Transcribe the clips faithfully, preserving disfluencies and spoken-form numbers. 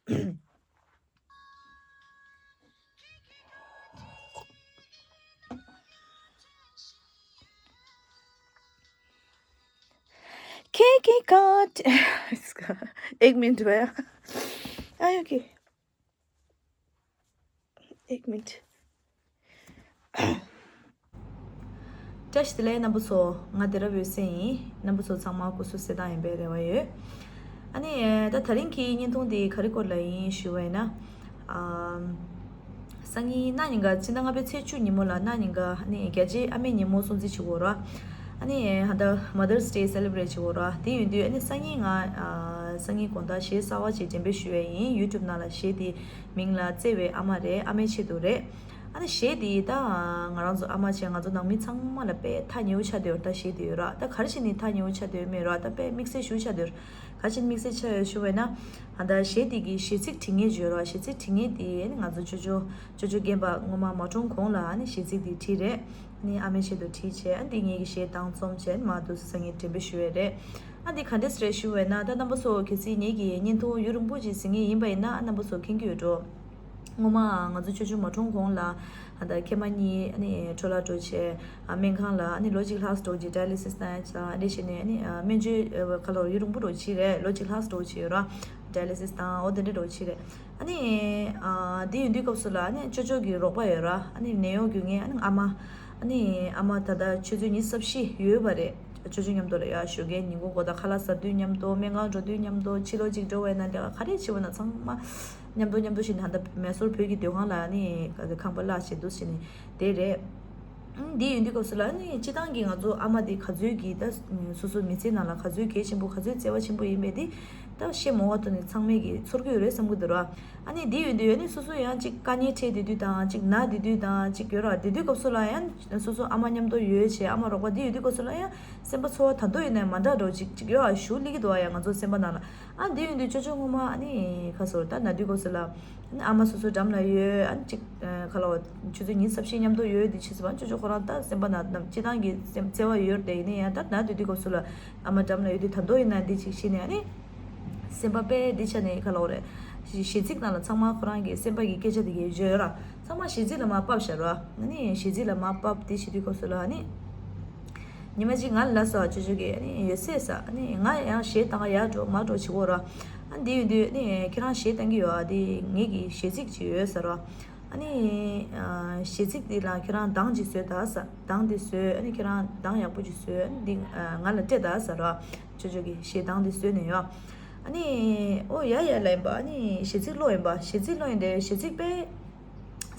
Kiki got एक मिनट भैया। आयो के एक मिनट। བཀྲ་ཤིས་བདེ་ལེགས་རྣམ་པ་ཚོ། ང་དེ་རབ་འོད་ཟེར་ཡིན། རྣམ་པ་ཚོ་ཚང་མ་སྐུ་གཟུགས་གསལ་ཐང་ཡིན་པའི་རེ་བ་ཡོད། ཨ་ནི་ད་ད་རིང་གི་བརྙན་ཐུང་འདི་ག་རེ་སྐོར་ལ་ཡིན་ཞུ་བ་ཡིན་ན། ཨམ། སང་ཉིན་གནངས་ཉིན་ག་ཕྱི་ཟླ་ལྔ་པའི་ཚེས་བཅུ་ཉིན་མོ་ལ། གནངས་ཉིན་ག་ཨ་ནི་རྒྱལ་སྤྱིའི་ཨ་མའི་ཉིན་མོ་སྲུང་བརྩི་བྱེད་དགོས་ར། ཨ་ནི་ཧ་ད་Mother's Day celebrate བྱེད་དགོས་ར། དེ་ཡིན་དུས་ཨ་ནི་སང་ཉིན་ང་ཨ་སང་ཉིན་དགོང་དག་གཞས་གསར་བ་ཅིག་འགྲེམས་སྤེལ་ཞུ་བ་ཡིན། YouTube ནང་ལ་གཞས་དེ་མིང་ལ་བརྩེ་བའི་ཨ་མ་རེད། ཨ་མའི་ཆེད་དུ་རེད། ཨ་ནི་གཞས་དེ་ད་ང་རང་ཚོ་ཨ་མ་བྱས་ང་ཚོ་ནང་མི་ཚང་མ་ལ་དཔེ་ཐག་ཉེ་བོ་ཆགས་བསྡད་ཡོད་ར། ད་གཞས་དེ་ཡོད་ར། ད་ག་རེ་བྱས་ནས་ཐག་ཉེ་བོ་ཆགས་བསྡད་ཡོད་མེད་ར། ད་དཔེ་དམིགས་བསལ་ཞེ་པོ་ཆགས་བསྡད་ཡོད་ར། ག་རེ་བྱས་ནས་དམིགས་བསལ་ཆགས་ཡོད་ཞུ་བས་ན། ཨ་ད་གཞས་དེ་གི་གཞས་ཚིག་བྲིས་མཁན་ཅིག་ཡོད་ར། གཞས་ཚིག་བྲིས་མཁན་དེ་ཨ་ནི་ང་ཚོ་ཅོ་ཅོ་ཅོ་ཅོ་རྒན་པ་སྔོན་མ་མ་གྲོངས་གོང་ལ་ཨ་ནི་གཞས་ཚིག་དེ་བྲིས་རེད། ཨ་ནི་ཨ་མའི་ཆེད་དུ་བྲིས་བྱས། ཨ་ནི་དེ་ངེད་ཀྱི་གཞས་བཏང་རྩོམ་བྱས། ཨ་ནི་མར་འདུག་སེ་སང་ཉིན་འགྲེམས་སྤེལ་ཞུ་ཡས་རེད། ཨ་འདི་ག་འདྲས་རེད་ཞུ་བས་ན། ད་རྣམ་པ་ཚོ་གལ་སྲིད་ངེད་ཀྱི་བརྙན་ཐུང་ཡུན་རིང་པོ་ཅིག་གཟིགས་མཁན་ཡིན་པ་ཡིན་ན། ཨ་རྣམ་པ་ཚོ་མཁྱེན་གྱི་ཡོད་འགྲོ། སྔོན་མ་ང་ཚོ་ཅོ་ཅོ་མ་གྲོངས་གོང་ལ། ཨ་ད་ཁྱེད་མ་གཉིས་ཨ་ནི་འཕྲོ་བརླག་འགྲོ་བྱས། ཨ་སྨན་ཁང་ལ་ཨ་ནི་ལོ་གཅིག་ལྷག་འགྲོ་བྱས། dialysis བཏང་ཡ་ཆ། ཨ་འདྲས་བྱས་ནས་ཨ་ནི་ཨ་སྨན་བཅོས་ཨ་ག་ལོ་ཡུན་རིང་པོ་འགྲོ་བྱས་རེད། ལོ་གཅིག་ལྷག་འགྲོ་བྱས་ཡོད་ར། dialysis བཏང་། ཨོ་དེ་འདྲས་འགྲོ་བྱས་རེད། ཨ་ནི་ཨ་འདི་ཡོང་དུས་སྐབས་སུ་ལ་ཨ་ནི་ཅོ་ཅོ་གི་རོགས་པ་ཡོད་ར། ཨ་ནི་ནད་གཡོག་རྒྱུག་མཁན་ཨ་ནི་ཨ་མ། ཨ་ནི་ཨ་མ་ད་ལྟ་ཆུ་ཚོད་ཉི་ཤུ་རྩ་བཞི་ཡོད་པ་རེད། ཅོ་ཅོ་མཉམ་དུ་ལ་ཡ་ཞོགས་ཀས་ཉིན་གུང་དགོང་དག་ཁ་ལག་ཟ་དུས་མཉམ་དུ། སྨན་ཁང་འགྲོ་དུས་མཉམ་དུ། ཕྱི་ལོགས་ཅིག་འགྲོ་བས་ན་དེ་ག་རེ་བྱེད་པ་ན་ཚང་མ་མཉམ་དུ་མཉམ་དུ་བྱས་ནས། ད་ལྟ་མེ་སོར་བོད་ཀྱི་སྡོད་ཁང་ལ་ཨ་ནི་ཁང་པ་གླ་བྱས་འདུག་བྱས་ནས་དེ་རེད། ཨང་། འདི་ཡོང་དུས་སྐབས་སུ་ལ་ནི་སྤྱིར་བཏང་གི་ང་ཚོ་ཨ་མ་དེ་ག་ཚོད་ཀྱི་ད་སོ་སོ་མི་ཚེ་ནང་ལ་ག་ཚོད་གལ་ཆེན་པོ། ག་ཚོད་བརྩེ་བ་ཆེན་པོ་ཡིན་པས་དེ་ད་བཤད་མ་དགོས་པ་ཐོག་ནས་ཚང་མས་ཀྱི་ཚོར་གྱི་ཡོད་རེད་བསམ་གྱི་འདུག་ར། ཨ་ནི་འདི་ཡོང་དུས་ཨ་ནི་སོ་སོ་ཡང་ཅིག་དཀའ་ངལ་འཕྲད་བསྡད་དུས་དང་། ཅིག་ན་བསྡད་དུས་དང་ཅིག་ཡོད་ར། དེ་དུས་སྐབས་སུ་ལ་ཡང་སོ་སོ་ཨ་མ་མཉམ་དུ་ཡོད་བྱས། ཨ་མ་རོགས་པ་འདི་ཡོད་དུས་སྐབས་སུ་ལ་ཡང་སེམས་པ་ཚོར་བ་ད་དུང་ཡིན་ནའི་མ་འདང་འདྲ་བོ་ཅིག་ཅིག་ཡོད་ཨ། ཞུ་སླེབས་ཀྱི་འདུག་ཨ་ཡ། ང་ཚོ་སེམས་པ་ནང་ལ། ཨ་འདི་ཡོང་དུས་ཅོ་ཅོ་སྔོན་མ་ཨ་ནི་ག་ཟེར་ད་ན་དུས་སྐབས་སུ་ལ། ཨ་ནི་ཨ་མ་སོ་སོ་འགྲམ་ལ་ཡོད། ཨ་ནི་ཅིག་ཨ་ག་ལ་བ་ཆུ་ཚོད་ཉི་ཤུ་རྩ་བཞི་མཉམ་དུ་ཡོད་དེ་ཕྱིས་སུ་བ་ཅོ་ཅོ་ཁོ་རང་ད་སེམས་པ་ན་ནམ་སྤྱིར་བཏང་གི་སེམས་བརྩེ་བ་ཡོད་དེ། ཡིན་ནའི་ཡང་ད་ན་དུས་དུས་སྐབས་སུ་ལ་ཨ་མ་འགྲམ་ལ་ཡོད་དུས་ད་དུང་ཡིན་ན་འདི་ཅིག་ཤི་ནས་ཨ་ནི་སེམས་པ་དཔེ་འདི་ཆ་ནས་ག་ལ་བ་རེད། གཞས་ཚིག་ནང་ལ་ཚང་མ་ཁོ་རང་གི་སེམས་པ་གི་སྐད་ཆ་དེ་གའི་བརྗོད་ཡོད་ར། ཚང་མ་གཞས་ཚིག་ལ་མར་ཕབ་བཞག་ར། ཨ་ནི་གཞས་ཚིག་ལ་མར་ཕབ་དེ་བྱེད་དུས་སྐབས་སུ་ལ་ཨ་ནི། ཉི་མ་གཅིག་ང་ལ་ལབ་སོང་ཨ། ཅོ་ཅོ་གིས། ཨ་ནི་ཡོད་ཟེར་ས། ཨ་ནི་ང་ཡང་གཞས་བཏང་ག་ཡར་འགྲོ་མར་འགྲོ་བྱེད་ཀྱི་ཡོད་ར། ཨ་འདི་ཡོང་དུས་ཨ་ནི་ཁྱེད་རང་གཞས་བཏང་གི་ཡོད་ཨ། འདི་ངེད་ཀྱི་གཞས་ཚིག་ཅིག་ཡོད་ཟེར་ར། ཨ་ནི་ཨ་གཞས་ཚིག་འདི་ལ་ཁྱེད་རང་གདངས་ཅིག་བཟོས་དང་ཟེར། གདངས་འདི་བཟོས། ཨ་ནི་ཁྱེད་རང་གདངས་ཡག་པོ་ཅིག་བཟོས། ཨ་ནི་འདི་ཨ་ང་ལ་སྤྲད་དང་ཟེར་ར། ཅོ་ཅོ་གིས་གཞས་གདངས་འདི་བཟོས་ནས་ཡོད། ཨ་ནི་ཨོ་ཡ་ཡ་ལབ་ཡིན་པ། ཨ་ནི་གཞས་ཚིག་ཀློག་ཡིན་པ། གཞས་ཚིག་ཀློག་ཡིན་དེ་གཞས་ཚིག་དཔེ་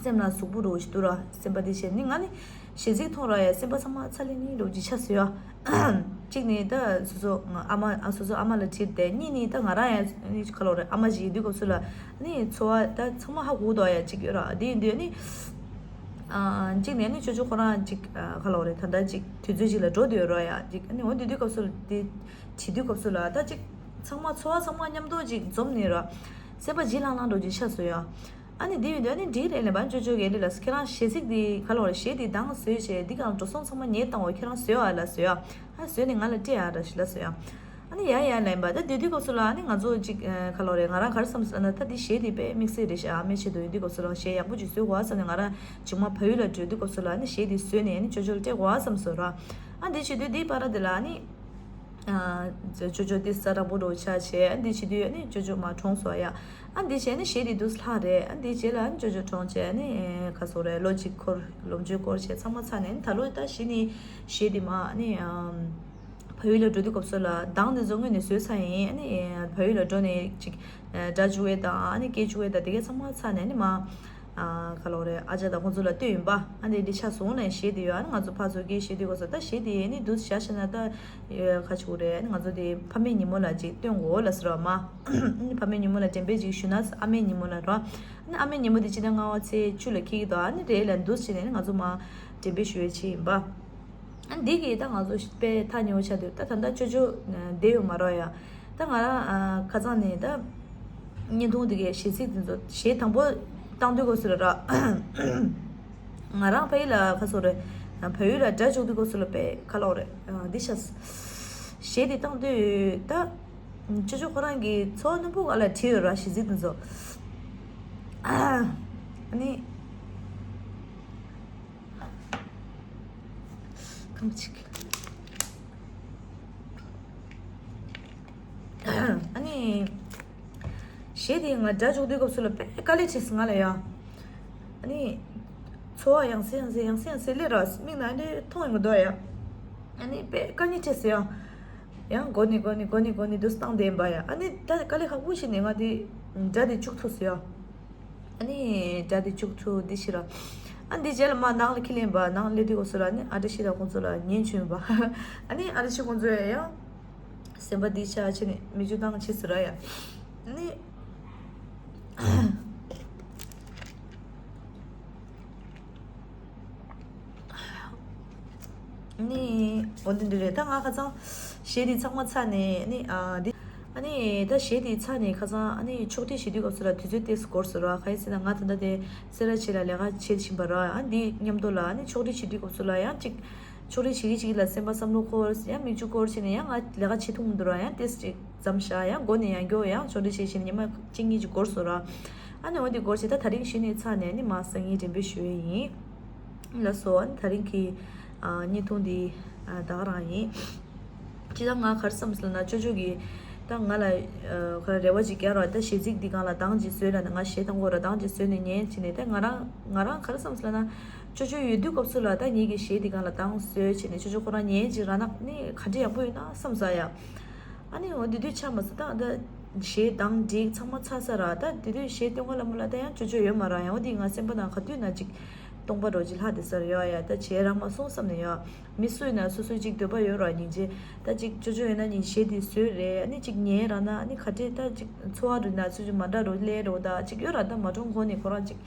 སེམས་ལ་ཟུག་པོ་འདྲ་བོ་ཞིག་འདུག་ར། སེམས་པ་འདི་བྱས་ནི་ང་ནི་གཞས་ཚིག་མཐོང་ར་ཡ་སེམས་པ་ཚང་མ་ཚ་ལེ་ནི་འདྲ་བོ་ཅིག་ཆགས་སོང་ཡ། གཅིག་ནི་ད་སོ་སོ་ཨ་མ་ཨ་སོ་སོ་ཨ་མ་ལ་དྲིས་ཏེ། གཉིས་ནི་ད་ང་རང་ཡ་ནི་ག་ལ་བ་རེད། ཨ་མ་ཞིག་ཡིན་དུས་སྐབས་སུ་ལ་ནི་ཚོར་བ་ད་ཚང་མ་ཧ་གོ་འདུག་ཡ་གཅིག་ཡོད་ར། འདི་ཡིན་དུས་ནི་ཨ་གཅིག་ནས་ནི་ཅོ་ཅོ་ཁོ་རང་གཅིག་ཨ་ག་ལ་བ་རེད། ད་ལྟ་གཅིག་དུས་ཚོད་ཅིག་ལ་འགྲོ་འདོད་ཡོད་ར་ཡ། གཅིག་ནི་འོ་འདི་དུས་སྐབས་སུ་ལ་འདི་བྱེད་དུས་སྐབས་སུ་ལ་ད་གཅིག་ཚང་མ་ཚོར་བ་ཚང་མ་མཉམ་དུ་གཅིག་འཛོམས་ནས་ར། སེམས་པ་ལྗིད་ལྷང་ལྷང་འདྲ་བོ་ཅིག་ཆགས་སོང་ཡ། ཨ་ནི་འདི་ཡོད་དུས་ཨ་ནི་འདི་རེད་ལབ་པ། ཅོ་ཅོ་གིས་འདི་ལ་ཁྱེད་རང་གཞས་ཚིག་འདི་ག་ལ་བ་རེད། གཞས་འདི་གདངས་བཟོས་བྱས་འདི་གང་འགྲོ་སོང་ཚང་མ་ངས་བཏང་བ། ཁྱེད་རང་བཟོས་ཨ་ལབ་བཟོས་ཨ། ཨ་བཟོས་ནས་ང་ལ་སྤྲད་ཨ་ལབ་ལབ་བཟོས་ཨ། ཨ་ནི་ཡ་ཡ་ལབ་པ། ད་འདི་དུས་སྐབས་སུ་ལ་ཨ་ནི་ང་ཚོ་ཅིག་ཨ་ག་ལ་བ་རེད། ང་རང་ག་རེ་བསམ་སོང་ན། ད་འདི་གཞས་འདི་དཔེ་དམིགས་བསལ་རེད་ཤག་ཨ་མའི་ཆེད་དུ་ཡིན་དུས་སྐབས་སུ་ལ་གཞས་ཡག་པོ་ཅིག་བཟོ་དགོས་ཨ་བསམ་ནས། ང་རང་མཇུག་མ་བལ་ཡུལ་ལ་འགྲོ་དུས་སྐབས་སུ་ལ་ཨ་ནི་གཞས་འདི་བཟོས་ནས་ཨ་ནི་ཅོ་ཅོ་ལ་སྤྲད་དགོས་ཨ་བསམ་སོང་ར། ཨ་འདི་བྱེད་དུས་འདི་བར་དེ་ལ་ཨ་ནི། ཨ་ཅོ་ཅོ་དེ་ས་དྲག་པོ་འདྲ་བོ་ཆགས་བྱས། ཨ་འདི་བྱེད་དུས་ཨ་ནི་ཅོ་ཅོ་མར་གྲོངས་སོང་ཡ། ཨ་འདི་བྱས་ནས་གཞས་དེ་དུས་ལྷག་རེད། ཨ་འདི་རྗེས་ལ་ཨ་ནི་ཅོ་ཅོ་གྲོངས་བྱས། ཨ་ནི་ག་སོ་རེད། ལོ་གཅིག་འཁོར་ལོ་མཇུག་འཁོར་བྱས་ཚང་མ་ཚར་ནས། ཨ་ནི་ད་ལོ་ད་གཞི་ནས་གཞས་དེ་མར་ཨ་ནི་ཨམ་བལ་ཡུལ་ལ་འགྲོ་དུས་སྐབས་སུ་ལ་གདངས་དེ་ཚོ་སྔོན་ནས་བཟོས་ཚར་ཡིན། ཨ་ནི་བལ་ཡུལ་ལ་འགྲོ་ནས་ཅིག་སྒྲ་བཅུག་ཡས་དང་། ཨ་ནི་སྐད་བཅུག་ཡས་དང་། དེ་གས་ཚང་མ་ཚར་ནས་ཨ་ནི་མར། ཨ་ག་ལ་བ་རེད། ཨ་ཅག་དང་ཁོང་ཚོ་ལ་སྟོན་ཡིན་པ། ཨ་ནི་འདི་ཆ་བཟུང་ནས་གཞས་དེ་ཡོད། ཨ་ནི་ང་ཚོ་ཕར་ཚུར་སྐད་བཤད་དུས་སྐབས་སུ་ད་གཞས་དེ་ནི་འདུག་བཞག་བཞག་ན་ད་ཡོད་ག་ཆུ་རེད། ཨ་ནི་ང་ཚོ་དེ་ཕ་མའི་ཉིན་མོ་ལ་ཅིག་སྟོན་དགོས་ལབ་ཟེར་བ་མ། ཨ་ནི་ཕ་མའི་ཉིན་མོ་ལ་འགྲེམས་སྤེལ་ཅིག་ཞུ་ན་ཨ་མའི་ཉིན་མོ་ལ་རོ། ཨ་ནི་ཨ་མའི་ཉིན་མོ་དེ་སྤྱི་ཟླ་ལྔ་པ་ཚེས་བཅུ་ལ་འཁེལ་གྱི་འདུག་ཨ་ནི་རེད་ལ་འདུག་བྱས་ནས་ཨ་ནི་ང་ཚོ་མར་འགྲེམས་སྤེལ་ཞུ་ཡས་བྱས་ཡིན་པ། ཨ་འདི་གིས་ད་ང་ཚོ་དཔེ་ཐག་ཉེ་བོ་ཆགས་འདུག་ད་ད་ལྟ་ཅོ་ཅོ་བསྡད་ཡོད་མ་རེད་ཡ། ད་ང་རང་ཨ་ཁ་སང་ནས་ད་བརྙན་ཐུང་འདི་གའི་གཞས་ཚིག་འདི་ཚོ་གཞས་དང་པོ་བཏང་དུས་སྐབས་སུ་ལ་ར། ང་རང་ཕ་ཡུལ་ལ་ཁ་སོ་རེད། བལ་ཡུལ་ལ་སྒྲ་བཅུག་དུས་སྐབས་སུ་ལ་དཔེ་ག་ལ་བ་རེད། ཨ་འདི་ཤ་གཞས་འདི་བཏང་དུས་ད་ ཅོ་ཅོ་ཁོ་རང་གི་ཚོ་བ་རྣོན་པོ་ག་ལ་བྲིས་ཡོད་ར་གཞས་ཚིག་དེ་ཚོ། ཨ་ནི། ཁམ་ཅིག་ཨ་ནི། གཞས་དེ་ང་སྒྲ་འཇུག་དུས་སྐབས་སུ་ལ་དཔེ་དཀའ་ལས་ཆེ་སོང་ང་ལ་ཡ། ཨ་ནི། ཚོ་བ་ཡང་སེ་ཡང་སེ་ཡང་སེ་ཡང་སེ་སླེབས་ར་མིག་ནང་ནས་མཐོང་ཡོང་གི་འདུག་ཡ། ཨ་ནི་དཔེ་དཀའ་ངལ་ཆེ་སོང་ཡ། ཡང་མགོ་ནས་མགོ་ནས་མགོ་ནས་མགོ་ནས་དུ་བཏང་བསྡད་ཡིན་པ་ཡ། ཨ་ནི་ད་དཀའ་ལས་ཁག་པོ་ཞིག་ནས་ང་དེ་སྒྲ་དེ་བཅུག་ཐུབ་སོང་ཡ། ཨ་ནི་སྒྲ་དེ་བཅུག་ཐུབ་འདི་ཞིག་ར། ཨ་འདི་རྗེས་ལ་མ་ནང་ལ་ཁྱེར་ལེན་པ་ནང་སླེབས་དུས་སྐབས་སུ་ལ་ནི་ཨ་བཀྲ་ཤིས་དང་ཁོང་ཚོ་ལ་ཉན་བྱུང་ཡིན་པ། ཨ་ནི་ཨ་བཀྲ་ཤིས་ཁོང་ཚོ་ཡ་ཡང་། སེམས་པ་འདི་ཆགས་བྱས་ནས་མིག་ཆུ་བཏང་བྱས་སུ་ར་ཡ། ཨ་ནི། ནི། འོ་འདི་འདི་རེད། ད་ང་ཁ་སང་གཞས་འདི་ཚང་མ་ཚར་ནས་ནི་ཨ་འདི། ཨ་ནི་ད་གཞས་འདི་ཚར་ནས་ཁ་སང་ཨ་ནི་ཕྱོགས་སྒྲིག་བྱེད་དུས་སྐབས་སུ་ལ་དུས་ཚོད་ཏོག་ཙམ་འགོར་སོང་ར། ག་ཡིན་ཟེར་ན་ང་ད་ལྟ་དེ་སེ་ར་བྱེས་ལ་ལས་ཀ་བྱེད་བཞིན་པ་ར། ཨ་འདི་མཉམ་དུ་ལ་ཨ་ནི་ཕྱོགས་སྒྲིག་བྱེད་དུས་སྐབས་སུ་ལ་ཡང་ཅིག་ཕྱོགས་སྒྲིག་བྱེད་ཀྱི་བྱེད་ཀྱི་ལ་སེམས་པ་བསམ་བློ་འཁོར་ཡང་མིག་ཆུ་འཁོར་བྱས་ནས་ཡང་ང་ལས་ཀ་བྱེད་ཐུབ་མི་འདུག་ར། ཡང་ཏོག་ཙམ་ཅིག་མཚམས་བཞག་ཡང་མགོ་ནས་ཡང་མགྱོགས་ཡང་ཕྱོགས་སྒྲིག་བྱས་བྱས་ནས་ཉི་མ་གཅིག་གཉིས་ཅིག་འགོར་སོང་ར། ཨ་ནི་འོ་འདི་འགོར་བྱས་ད་དེ་རིང་གཞི་ནས་ཚར་ནས་ནི་མ་སང་ཉིན་འགྲེམས་སྤེལ་ཞུ་ཡས་ཡིན། ལགས་སོ། ཨ་ནི་དེ་རིང་གི་ཨ་བརྙན་ཐུང་འདི་ཨ་ད་ག་རང་ཡིན། སྤྱིར་བཏང་ང་ག་རེ་བསམ་སོང་ལབ་ན་ཅོ་ཅོ་གིས་ད་ང་ལ་ཨ་ག་རེ་རེ་བ་ཅིག་རྒྱག་རོགས། ད་གཞས་ཚིག་འདི་སྒང་ལ་གདངས་ཅིག་བཟོས་ལབ་ནས་ང་གཞས་གཏོང་དགོས་ར། གདངས་ཅིག་བཟོས་ནས་ཉན་བྱས་ནས་ད་ང་རང་ང་རང་ག་རེ་བསམ་སོང་ལབ་ན་ཅོ་ཅོ་ཡོད་དུས་སྐབས་སུ་ལ་ད་ངེད་ཀྱི་གཞས་འདི་སྒང་ལ་གདངས་བཟོས་བྱས་ནས་ཅོ་ཅོ་ཁོ་རང་ཉན་ཅིག་རག་ན་ནི་ག་འདྲ་ཡག་པོ་ཡོད་ན་བསམ་ས་ཡ། ཨ་ནི་འོ་དེ་དུས་ཆ་མ་ཟད་ད་ད་གཞས་གདངས་སྒྲིག་ཚང་མ་ཚར་ས་ར། ད་དེ་དུས་གཞས་སྟོན་ག་ལ་མོ་ལ་ད་ཡང་ཅོ་ཅོ་ཡོད་མ་ར། ཡང་འོ་དེ་ང་སེམས་པ་ནང་ག་དུས་ན་ཅིག་སྟོང་པ་རོ་ཅིག་ལྷག་བསྡད་ས་ར་ཡོད་ཡ། ད་བྱས་རག་མ་སོང་བསམ་ནས་ཡོད། མི་སུ་ཡིན་ན་སོ་སོའི་ཅིག་འདོད་པ་ཡོད་ར། སྙིང་རྗེ་ད་ཅིག་ཅོ་ཅོ་ཡོད་ན་ནི་གཞས་དེ་བཟོས་རེད། ཨ་ནི་ཅིག་ཉན་རག་ན་ཨ་ནི་ག་འདྲས་ད་ཅིག་འཚོ་བ་རུ་ན་སུ་ཅིག་མ་འདྲ་རོ་ལས་རོ་ད་ཅིག་ཡོད་ར། ད་མ་གྲོངས་གོང་ནས་ཁོ་རང་ཅིག་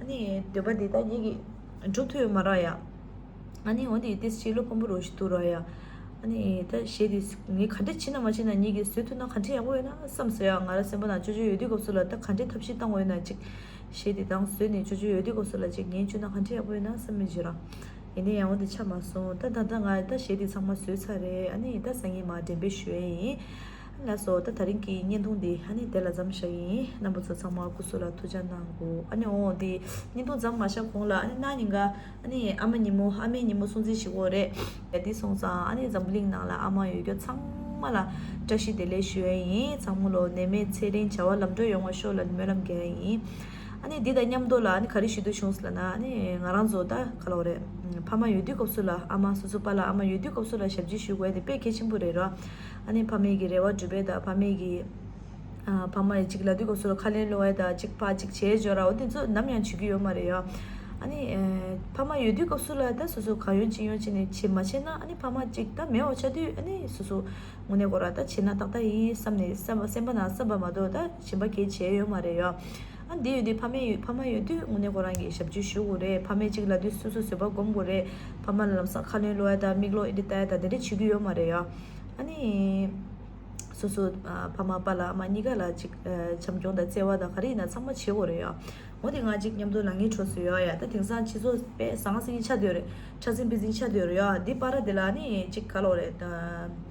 ཨ་ནི་འདོད་པ་དེ་ད་ངེད་ཀྱི་འགྲུབ་ཐུབ་ཡོད་མ་ར་ཡ། ཨ་ནི་འོ་དེ་ཏིས་ཅི་བློ་ཕམ་པོ་རོ་ཞིག་འདུག་ར་ཡ། ཨ་ནི་ད་གཞས་དེ་ངས་ག་འདྲ་བྱེད་ན་མ་བྱེད་ན་ངེད་ཀྱིས་བཟོ་ཐུབ་ན་ག་འདྲ་ཡག་པོ་ཡོད་ན་བསམ་སོང་ཡ། ང་ར་སེམས་པ་ནང་ཅོ་ཅོ་ཡོད་དུས་སྐབས་སུ་ལ་ད་ག་འདྲ་ཐབས་ཤེས་བཏང་དགོས་ཡོད་ན་ཅིག་གཞས་དེ་དང་བཟོས་ནས་ཅོ་ཅོ་ཡོད་དུས་སྐབས་སུ་ལ་ཅིག་ངས་བཅུག་ན་ག་འདྲ་ཡག་པོ་ཡོད་ན་བསམ་མི་བྱེད་ར། ཡིན་ནའི་ཡང་འོ་དེ་ཆ་མ་སོང་། ད་ད་ད་ང་ད་གཞས་དེ་ཚང་མ་བཟོས་ཚར་རེད། ཨ་ནི་ད་སང་ཉིན་མར་འགྲེམས་སྤེལ་ཞུ་ཡས་ཡིན། ལགས་སོ། ད་དེ་རིང་གི་བརྙན་ཐུང་འདི་ཨ་ནི་དེ་ལ་མཚམས་བཞག་ཡིན། རྣམ་པ་ཚོ་ཚང་མ་སྐུ་གཟུགས་ལ་ཐུགས་ཅག་གནང་དགོས། ཨ་ནི་འོ་འདི་བརྙན་ཐུང་མཚམས་མ་བཞག་གོང་ལ་ཨ་ནི་གནངས་ཉིན་ཀ་ཨ་ནི་ཨ་མ་ཉིན་མོ་ཨ་མའི་ཉིན་མོ་སྲུང་བརྩི་ཞུ་གི་ཡོད་རེད། ཡ་འདི་སོང་ཙང་ཨ་ནི་འཛམ་བུ་གླིང་ནང་ལ་ཨ་མ་ཡོད་རྒྱུ་ཚང་མ་ལ་བཀྲ་ཤིས་བདེ་ལེགས་ཞུ་ཡས་ཡིན། ཚང་མ་ལོ་ནད་མེད་ཚེ་རིང་བྱ་བ་ལམ་འགྲོ་ཡོང་བ་ཤོག་ལབ་སྨོན་ལམ་རྒྱག་ཡས་ཡིན། ཨ་ནི་འདི་དང་མཉམ་དུ་ལ་ཨ་ནི་ག་རེ་ཞུ་འདོད་བྱུང་ཟེར་ལབ་ན་ཨ་ནི་ང་རང་ཚོ་ད་ག་ལབ་དགོས་རེད། ཕ་མ་ཡོད་དུས་སྐབས་སུ་ལ་ཨ་མ་སོ་སོ་པཱ་ལགས་ཨ་མ་ཡོད་དུས་སྐབས་སུ་ལ་ཞབས་ཕྱི་ཞུ་དགོས་དེ་དཔེ་གལ་ཆེན་པོ་རེད་ར། ཨ་ནི་ཕ་མའི་གི་རེ་བ་སྒྲུབ་པའི་ད་ཕ་མའི་གི་ཨ་ཕ་མ་ཡི་ཅིག་ལབ་དུས་སྐབས་སུ་ལ་ཁ་ལན་སློག་ཡས་ད་ཅིག་ཕར་ཅིག་བྱས་འཇོག་ར་འོ་དེ་ཚོ་ནམ་ཡང་བྱེད་རྒྱུ་ཡོད་མ་རེད་ཡ། ཨ་ནི་ཨེ་ཕ་མ་ཡོད་དུས་སྐབས་སུ་ལ་ད་སོ་སོ་གང་ཡོང་ཅི་ཡོང་བྱས་ནས་བྱེད་མ་བྱས་ན་ཨ་ནི་ཕ་མ་ཅིག་ད་མེད་པ་ཆགས་དུས་ཨ་ནི་སོ་སོ་དངོས་གནས་ཁོ་ར་ད་བྱས་ན་ཏག་ཏག་ཡིན་བསམ་ནས་བསམ་པ་སེམས་པ་ནང་བསམ་པ་མ་གཏོགས་ད་གཞན་པ་གལ་ཆེ་ཡོད་མ་རེད་ཡ། ཨ་འདི་ཡོད་དུས་ཕ་མ་ཡོད་ཕ་མ་ཡོད་དུས་དངོས་གནས་ཁོ་རང་གིས་ཞབས་ཕྱི་ཞུ་དགོས་རེད། ཕ་མས་ཅིག་ལབ་དུས་སོ་སོ་བཟོད་པ་སྒོམ་དགོས་རེད། ཕ་མ་ལ་ལམ་སང་ཁ་ལན་སློག་ཡ་ད་མིག་ལོག་ཨེ་འདྲ་ལྟ་ཡ་ད་དེ་འདྲ་བྱེད་རྒྱུ་ཡོད་མ་རེད་ཡ། ཨ་ནི། སོ་སོ་ཨ་ཕ་མ་པཱ་ལགས་ཨ་མ་གཉིས་ཀ་ལ་ཅིག་ཨ་བྱམས་སྐྱོང་དང་བརྩེ་བ་དང་ག་རེ་ཡིན་ན་ཚང་མ་བྱེད་དགོས་རེད་ཡ། འོ་དེ་ང་ཅིག་མཉམ་དུ་ལངས་ངེས་འཕྲོ་སུ་ཡོད་ཡ། ད་དེང་སང་སྤྱི་ཚོགས་དཔེ་ཟང་ཟིང་ཆགས་བསྡད་ཡོད་རེད། ཕྲ་སྲིན་ཕི་སྲིན་ཆགས་བསྡད་ཡོད་རེད་ཡ། འདི་པར་དེ་ལ་ནི་ཅིག་ག་ལབ་དགོས་རེད། ད་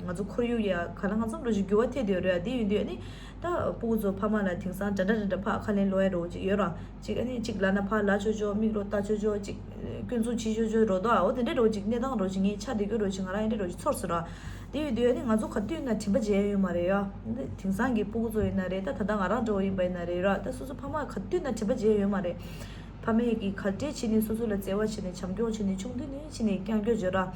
ང་ཚོ་ཁོར་ཡུག་ཡ་ག་ལ་གང་འཚམ་རོ་ཞིག་འགྱུར་བ་ཐེབས་བསྡད་ཡོད་རེད་ཡ། དེ་ཡིན་དུས་ཨ་ནི་ད་སྤུ་གུ་ཚོ་ཕ་མ་ལ་དེང་སང་འདྲ་འདྲ་འདྲ་འདྲ་ཕར་ཁ་ལན་སློག་ཡ་རོ་ཅིག་ཡོད་ར། ཅིག་ཨ་ནི་ཅིག་ལབ་ན་ཕར་ལབ་ཆོག་ཆོག་མིག་རོ་ལྟ་ཆོག་ཆོག་ཅིག་སྐྱོན་འཛུགས་བྱེད་ཆོག་ཆོག་རོ་དོ་ཨ། འོ་དེ་འདྲ་རོ་ཅིག་གནས་སྟངས་རོ་ཅིག་ངས་ཆགས་བསྡད་རྒྱུ་རོ་ཅིག་ང་རང་ཨེ་འདྲ་རོ་ཅིག་ཚོར་སོང་ར། དེ་ཡོད་དུས་ཨ་ནི་ང་ཚོ་ག་དུས་ན་དྲན་པ་བརྗེད་ཡ་ཡོད་མ་རེད་ཡ། དེང་སང་གི་སྤུ་གུ་ཚོ་ཡིན་ན་རེད། ད་ད་ལྟ་ང་རང་འདྲ་བོ་ཡིན་པ་ཡིན་ན་རེད་ར། ད་སོ་སོ་ཕ་མ་ག་དུས་ན་དྲན་པ་བརྗེད་ཡ་ཡོད་མ་རེད། ཕ་མས་ཀྱིས་ག་འདྲས་བྱས་ནས་སོ་སོ་ལ་བརྩེ་བ་བྱས་ནས་བྱམས་སྐྱོང་བྱས་ནས་ཆུང་དུས་ནས་བྱས་ནས་རྐྱང་རྐྱང་བྱེད་ར།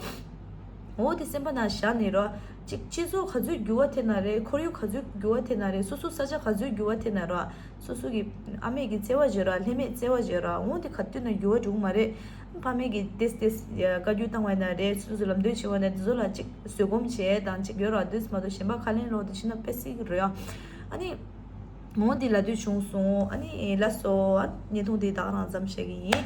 འོ་དེ་སེམས་པ་ནང་བཞག་ནས་ར། ཅིག་སྤྱི་ཚོགས་ག་ཚོད་འགྱུར་བ་ཐེབས་ན་རེད། ཁོར་ཡུག་ག་ཚོད་འགྱུར་བ་ཐེབས་ན་རེད། སོ་སོ་ས་ཆ་ག་ཚོད་འགྱུར་བ་ཐེབས་ན་ར། སོ་སོ་གི་ཨ་མས་ཀྱི་བརྩེ་བ་བརྗོད་ར་ལྷད་མེད་བརྩེ་བ་བརྗོད་ར། འོ་དེ་ག་དུས་ན་འགྱུར་བ་འགྲོ་གི་མ་རེད། ཕ་མས་ཀྱི་ཏེས་ཏེས་བཀའ་བཀྱོན་བཏང་བ་ཡིན་ན་རེད། སོ་སོ་ལམ་སྟོན་བྱེད་པ་ན་དེ་ཚོ་ལ་ཅིག་བཟོད་སྒོམ་བྱས་དང་ཅིག་ཡོད་ར། དེས་མ་གཏོགས་གཞན་པ་ཁ་ལན་སློག་དེ་ཕྱིན་ན་དཔེ་སྲིད་ཀྱི་རེད་ཡ། ཨ་ནི། འོ་འདི་ལབ་འདོད་བྱུང་སོང་། ཨ་ནི་ལགས་སོ། ཨ་བརྙན་ཐུང་འདི་ད་ག་རང་མཚམས་བཞག་གི་ཡིན།